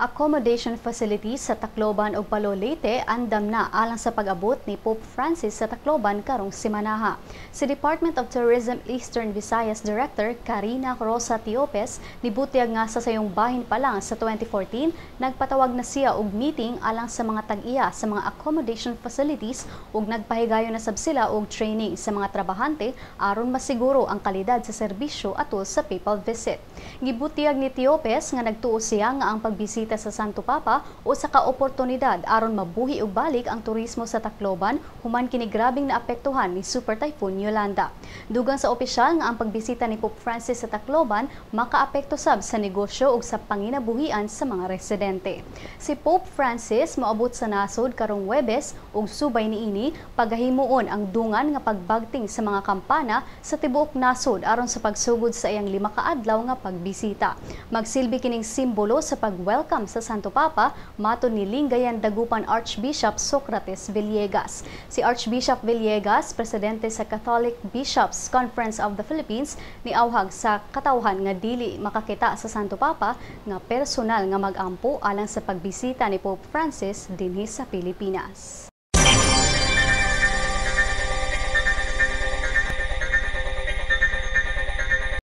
Accommodation facilities sa Tacloban ug Palo, Leyte andam na alang sa pag-abot ni Pope Francis sa Tacloban karong semanaha. Si Department of Tourism Eastern Visayas Director Karina Rosa Tiopes nibutyag nga sa sayong bahin pa lang sa 2014, nagpatawag na siya og meeting alang sa mga tag-iya sa mga accommodation facilities ug nagpahigayon na sab sila og training sa mga trabahante aron masiguro ang kalidad sa serbisyo atol sa papal visit. Gibutyag ni Tiopes nga nagtuo siya nga ang pagbisita sa Santo Papa usa ka oportunidad aron mabuhi og balik ang turismo sa Tacloban human kini grabeng naapektuhan ni Super Typhoon Yolanda. Dugang sa opisyal nga ang pagbisita ni Pope Francis sa Tacloban makaapekto sab sa negosyo ug sa panginabuhian sa mga residente. Si Pope Francis moabot sa nasod karong Huwebes ug subay niini, pagahimuon ang dungan nga pagbagting sa mga kampana sa tibuok nasod aron sa pagsugod sa iyang 5 ka adlaw nga pagbisita. Magsilbi kining simbolo sa pag-welcome sa Santo Papa, matod ni Lingayen Dagupan Archbishop Socrates Villegas. Si Archbishop Villegas, presidente sa Catholic Bishops Conference of the Philippines, niawhag sa katawhan nga dili makakita sa Santo Papa nga personal nga mag-ampo alang sa pagbisita ni Pope Francis dinhi sa Pilipinas.